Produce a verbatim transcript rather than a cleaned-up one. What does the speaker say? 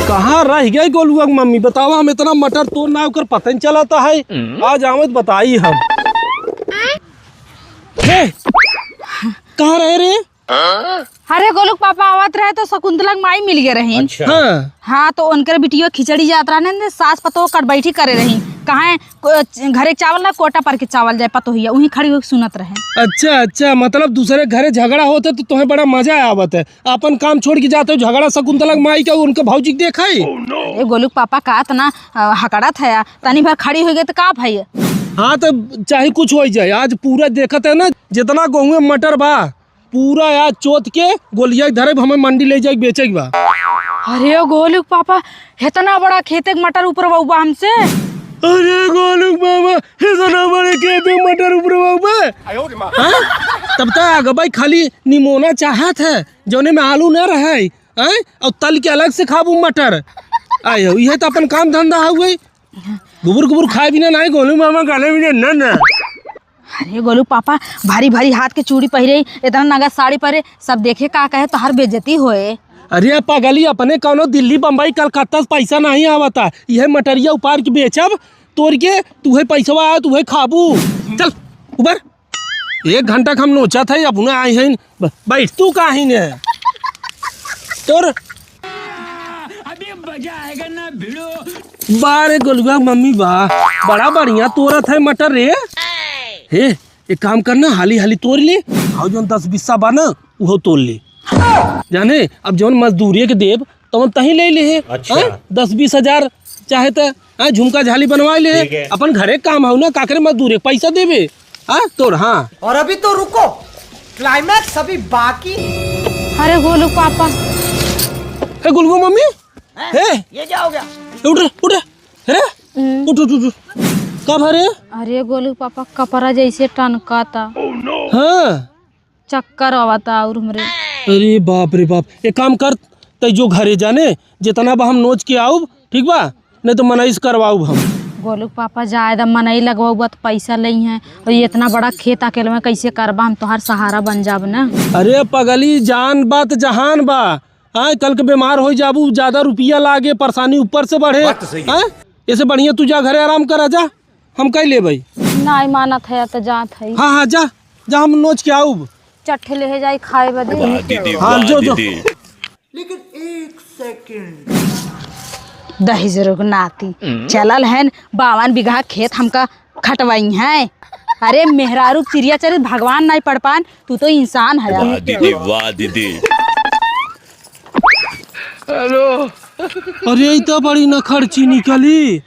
कहाँ रह गए गोलुआ के मम्मी? बतावा, हम इतना मटर तोड़ ना ओकर पता नहीं चलता है। आज आवत बताई हम। हे, कहाँ रहे रे? अरे गोलू के पापा आवत रहे तो शकुंतला के माई मिल गए रही। अच्छा। हाँ। हाँ, तो उनकर बिटिया खिचड़ी जात रहने ने, सास पतोह कट बैठी करे रही। कहाँ को-, घरे चावल ना, कोटा पर के चावल जाए, पतोहिया उहीं खड़ी होके सुनत रहे। अच्छा, अच्छा, मतलब दूसरे घरे झगड़ा होते तो तुम्हें बड़ा मजा आवत है। आपन काम छोड़ के जाते हो, झगड़ा शकुंतला के माई का, उनके भौजी के देखा है? ए गोलू के पापा का इतना, अ, हकड़त है, तनी भर खड़ी हो गए तो का भई? हाँ, तो चाहे कुछ हो जाए, आज पूरा देखत है ना, जितना गेहूं में मटर बा, पूरा आज चोत के गोलिया के धरे, हमें मंडी ले जाए, बेचे के बा। अरे गोलू के पापा, इतना बड़ा खेते के मटर ऊपर बउबा हमसे। अरे गोलू के पापा, इतना बड़े खेते के मटर ऊपर बउबा। हाँ? तब तक अगबाई खाली निमोना चाहत है, जौने में आलू ना रहे, हैं? और तल के अलग से खाबू मटर। आयो, यह तो अपन काम धंधा हुए। गुबुर गुबुर खाए बिना नहीं, गोलू मामा गाने बिना ना ना। अरे गोलू पापा, भारी भारी हाथ के चूड़ी पहिरे, इतना नगा साड़ी पहिरे, सब देखे का कहे, तोहार बेइज्जती होए। अरे पगली, अपने कौनो दिल्ली, बम्बई, कलकत्ता से पैसा नहीं आवता, यह मटरिया उपार के बेचब, तोड़ के, तुहे पैसवा आया, तुहे खाबू। चल, ऊपर। एक घंटा के हम नोचत है, अब ना आए हैं। ब-, बैठ तू काहे ने? तोर अभी मजा आएगा ना भिड़ो। बा रे गोलुआ मम्मी बा, बड़ा बढ़िया तोरत है मटर रे। हे, एक काम करना, हाली हाली तोड़ ले, और जौन दस बीसा बा ना, उहो तोड़ ले। जाने, अब जौन मजदूरी के देब, तवन तहीं ले लिहे। अच्छा। हाँ? दस बीस हजार चाहे त, हाँ, झुमका झाली बनवा ले। ठीक है। अपन घरे काम हउ ना, काकरे मजदूर एक पैसा देबे। हाँ, तोर, हाँ। और अभी तो रुको, climax अभी बाकी। अरे गोलू पापा। हे गोलू मम्मी। हैं? हे। ये क्या हो गया? उठ रे, उठ रे। अरे, हम्म। उठ, उठ, उठ, उठ। का भरे? अरे गोलू पापा, कपड़ा जैसे टनकाता। हाँ। चक्कर आवता और हमरे। अरे बाप रे बाप, एक काम कर, तै जो घरे जाने, जितना बा हम नोच के आउब, ठीक बा, नहीं तो मनई से करवाउब हम। गोलू के पापा जाए दा, मनई लगवाउब त पैसा लेइहैं, और ये इतना बड़ा खेत अकेले में कैसे करबा, हम तोहार सहारा बन जाब ना। अरे पगली, जान बा त जहान बा, हाँ, कल के बीमार हो जाबू, ज्यादा रुपया लागे, परेशानी ऊपर से बढ़े, बात तो सही है। हाँ, ऐसे बढ़िया तू जा घरे आराम करा जा। हम कई लेबै। नाई मानत है त जात है। हाँ, हाँ, जा, जा, हम नोच के आउब। चट्ठे लेहे जाई खाए बदे। वाह दीदी, हाँ, वाह जो, जो। दीदी। लेकिन एक सेकंड। दहिजरू के नाती चलल है, बावन बीघा खेत हमका खटवाई है। अरे मेहरारू चिड़िया चरे भगवान नाई पड़ पान, तू तो इंसान है। वाह दीदी, वाह दीदी। हेलो। अरे, ई तो बड़ी नखर्ची निकली।